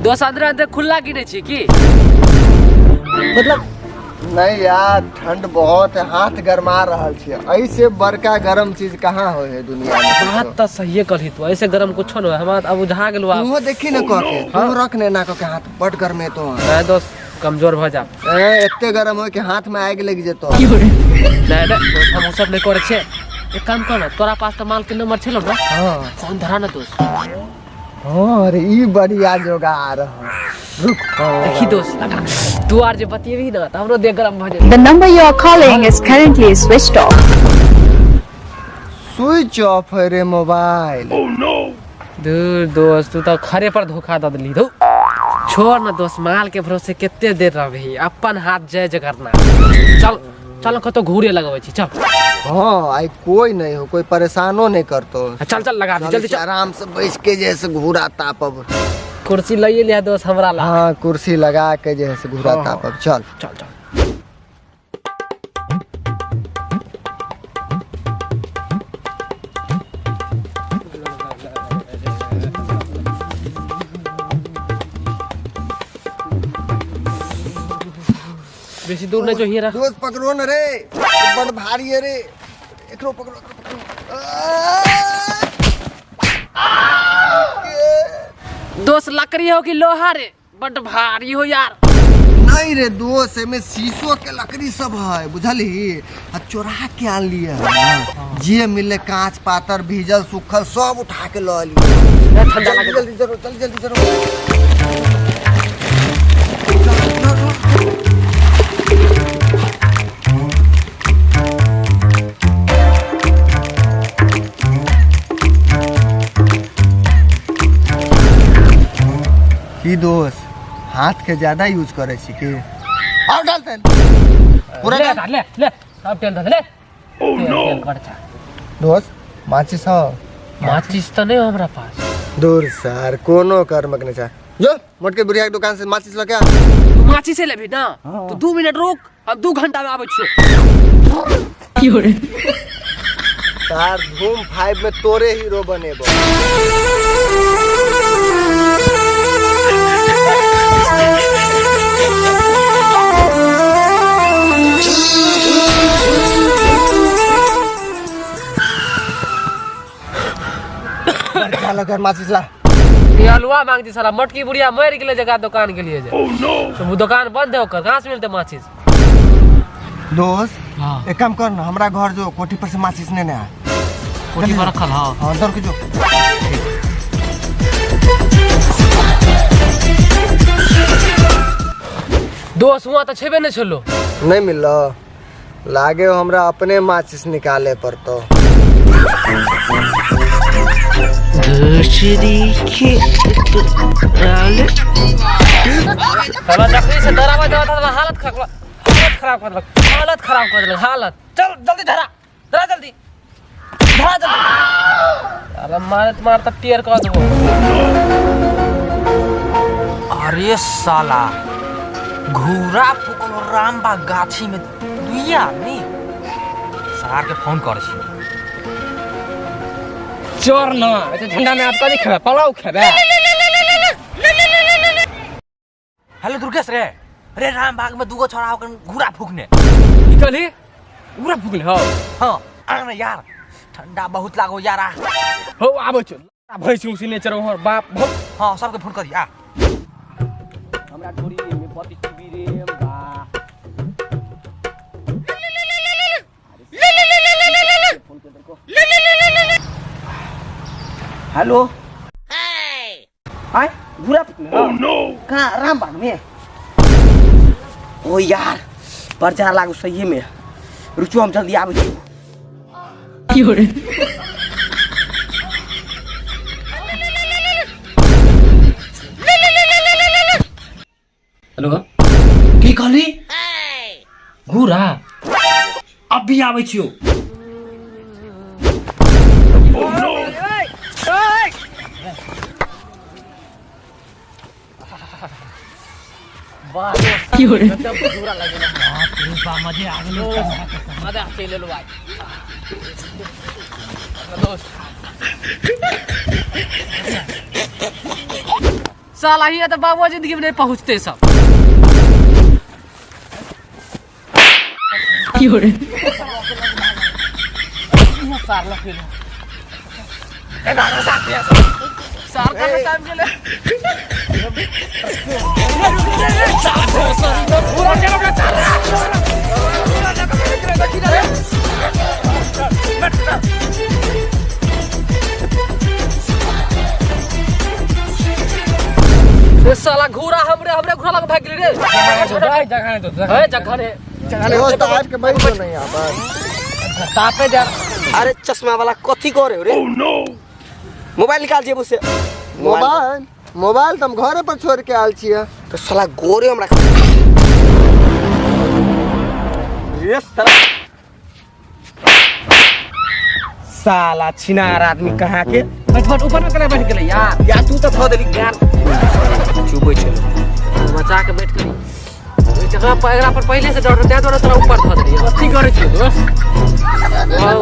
दोस्त अंदर अंदर खुला गिने छी की मतलब नहीं यार, ठंड बहुत है, हाथ गरमा रहल छे। ऐसे बड़का गरम चीज कहाँ होय है दुनिया में? बात त सहिए कहली तू, ऐसे गरम कुछो न हमरा अब बुझा गेलो आब। तूहो देखी न कह के, तू रख ने ना कह के, हाथ बड गरमे तो। नहीं दोस्त, कमजोर भ जा। ए, एते गरम हो के हाथ में आग लग जेतो। नहीं नहीं दोस्त, हम सब नहीं करे छे। एक काम कर ना, तोरा पास त माल के नंबर छेलो ना? हां। फोन धरा ना दोस्त। हां, अरे ई बढ़िया जोगाड़ है। रुक। देखी दोस्त, लगा तू आर जे बतियेबी ना त हमरो देह गरम भ जेतै। The number you are calling is currently switched off. Switch off है रे मोबाइल। दूर दोस्त, तू तो खरे पर धोखा दे देली। धू छोड़ ना दोस्त, माल के भरोसे केते देर रहबही, अपन हाथ जय जगरना। चल चल कतो घूरे लगबै छी, चल। हाँ, आई कोई नहीं हो, कोई परेशानो नहीं करतो। चल चल लगा दे, जल्दी चल। आराम से बैठ के जैसे घूरा तापब। कुर्सी लइए लिया दोस्त हमरा ला। हाँ, कुर्सी लगा के जैसे घूरा तापब। चल चल चल। बेसी दूर नहीं जो हीरा। दोस्त पकड़ो न रे, बड़ भारी है रे। एकरो पकड़ो, एकरो पकड़ो। दोस्त लकड़ी हो कि लोहा रे, बड़ भारी हो यार। नहीं रे दोस्त, एमे शीशो के लकड़ी सब है बुझली, आ चोरा के आन लिए है। जे मिले कांच पातर भीजल सुखल सब उठा के ल लिए। ठंडा लागे। जल्दी जरूर, जल्दी जल्दी जरूर। की दोस्त, हाथ के ज्यादा यूज करे छी की? और डाल तेल पूरा ले डाल। ले ले, सब तेल डाल ले। ओह नो, तेल खर्चा। दोस्त माचिस हो? माचिस तो नहीं हो हमरा पास। दूर सर, कोनो कर्मक नहीं छा। जो मोटके बुढ़िया के दुकान से माचिस लके आ। तू माचिस लेबी ना? तो 2 मिनट रुक, हम 2 घंटा में आबै छियो। तार धूम 5 में तोरे हीरो बनेबो। चलो माचिस ला। ये हलवा मांग दी साला मटकी बुढ़िया मर गेलै जगह दुकान के लिए जे। ओह नो, तो वो दुकान बंद है ओकर, कहां से मिलते माचिस? दोस्त हाँ। एक काम कर ना, हमरा घर जो कोठी पर से माचिस ने आ। कोठी पर रखल। हाँ हाँ, दौड़ के जो। दोस्त हुआ तो छेबे नहीं छलो। नहीं मिललो, लागे हमरा अपने माचिस निकाले पड़तो। साला जखनी से डरावा देवा था, हालत खराब, हालत खराब कर देलक, हालत खराब कर देलक, हालत। चल जल्दी धरा, धरा जल्दी, धरा जल्दी। अरे मारत मारत टेर कर देबो। अरे साला घूरा फुकल रामबा गाछी में दुइया आदमी। सार के फोन कर छी। चोर ना, एते ठंडा में आप कथी खेबे? पलाव खेबे? हेलो दुर्गेश रे, रे रामबाग में दूगो छोरा होकर घूरा फूकने। की कहली? घूरा फूकने? हो हाँ, आ ना यार, ठंडा बहुत लागो यार। आ हो आबै छौ, भैंस उसिने चरो हर बाप भौ। हाँ, सबके फोन करी। आ हमरा ढोरी में पति टीवी रे बा। हेलो। आय घूरा फूकने? ओह नो, कहाँ? रामबाग में? ओ यार परचा लागू सही में। रुचो हम जल्दी आबै छी। हेलो। की कहली? घूरा अभी आबै छियो। मजे आ गेलो, मजा चलि एलो आइ दोस्त। साला हिया तऽ बाबुआ जिंदगी में नहीं पहुँचते सब। सार का टाइम गेलै। रे साला घूरा हमरे हमरे घूरा लग भाग गेलै रे। जगह तो ए जगह रे। दोस्त आबि के बैठ जो ने यहाँ पर। तापे जा। अरे चश्मा वाला कथी करे रे? मोबाइल निकाल जेबू से। मोबाइल मोबाइल तऽ हम घरे पर छोड़ के आयल छियै। तो साला गोरे हमरा रे साला साला छिनार आदमी कहाँ के। बैठ बैठ ऊपर में केना बैठ गेलै यार? या तू तऽ थऽ देली ज्ञान चुबै छै। बचा के बैठ गेली ओहि जगह पर, एकरा पर पहिले से डर रहै, ताहि दुआरे तोरा ऊपर धऽ देलियै। कथी करै छियै दोस्त? वाह,